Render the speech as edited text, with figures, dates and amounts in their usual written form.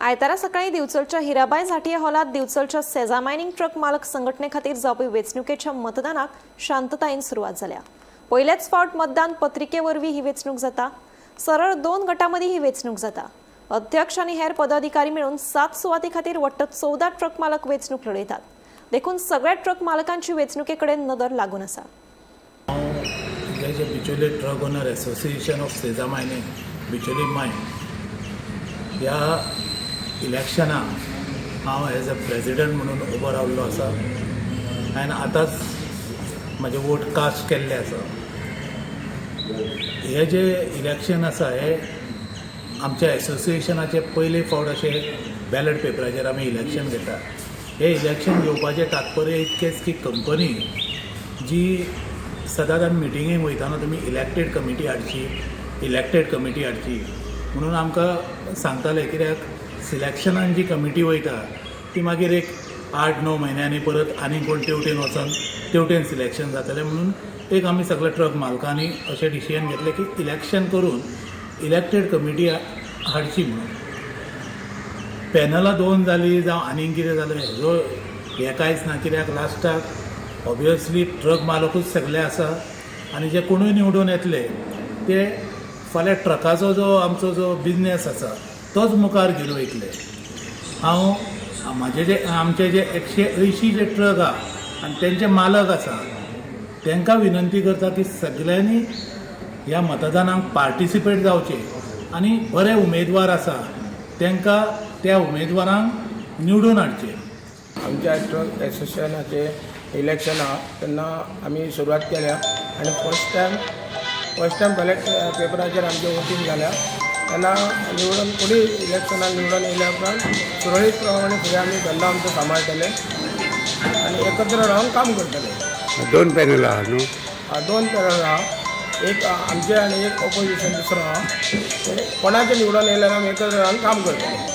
आयतारा सकाळी दिवचलच्या हिराबाय झाटिया हॉलात दिवचलच्या सेजा mining truck मालक संघटने खातीर जावपी वेंचणुकेच्या मतदानाक शांततायेन सुरवात जाल्या. पयलेच फावट मतदान पत्रिके वरवीं ही वेंचणूक जाता. सरळ दोन गटां मदीं ही वेंचणूक जाता. अध्यक्ष आनी हेर पदाधिकारी मेळून 7 सुवाती खातीर वट्ट 14 ट्रक मालक वेंचणूक लढयतात. देखून सगळ्या ट्रक मालकांची वेंचणुके कडेन नदर लागून आसा. जे जे Bicholim truck owner association of Seza mining Bicholim mine ह्या इलेक्शनाक हांव एज अ प्रेजिडंट म्हणून उबो रावल्लो आसा आनी आतांच म्हाजे वोट कास्ट केल्ले आसा. हे जे इलेक्शन आसा, हे आमच्या एसोसिएशनाचे पयले फावट अशें बॅलट पेपराचेर आमी इलेक्शन घेता. हे इलेक्शन घेवपाचें तात्पर्य इतकेंच की कंपनी जी सदांच आमी मिटिंगेक वयताना तुमी इलेक्टेड कमिटी हाडची, इलेक्टेड कमिटी हाडची म्हणून आमकां सांगताले, कित्याक सिलेक्शनान जी कमिटी वयता ती मागीर एक 8-9 म्हयन्यांनी परत आनीक कोण तेवटेन वचोन तेवटेन सिलेक्शन जातलें. म्हणून एक आमी सगळे ट्रक मालकांनी अशें डिसिजन घेतलें की इलेक्शन करून इलेक्टेड कमिटी हाडची म्हणून. पॅनलां दोन जालीं जावं आनीक कितें जालें, हेजो हें कांयच ना, कित्याक लास्टाक ऑबियसली ट्रक मालकूच सगळे आसा आनी जे कोणूय निवडून येतले ते फाल्यां ट्रकाचो जो आमचो जो बिजनेस आसा तोच मुखार घेवन वयतले. हांव म्हाजे जे आमचे जे 180 जे ट्रक आहा आनी तेंचे मालक आसा, तांकां विनंती करता की सगळ्यांनी ह्या मतदानाक पार्टिसिपेट जावचें आनी बरे उमेदवार आसा तांकां, त्या उमेदवारांक निवडून हाडचें. आमच्या ट्रक एसोसिएशनाचे इलेक्शन आहा, तेन्ना आमी सुरवात केल्या आनी फर्स्ट टायम बॅलेट पेपराचेर आमचें वोटींग जाल्या. तेन्ना निवडून कोणी इलेक्शनाक निवडून येयल्या उपरांत सुरळीत प्रमाणे फुडें आमी धंदो आमचो सांबाळटले आनी एकत्र रावन काम करतले. दोन पॅनल आहा न्हू? दोन पॅनल आहा, एक आमचे आनी एक ऑपोजिशन दुसरो आहा. ते कोणाचे निवडून येयल्यार आमी एकत्र रावन काम करतले.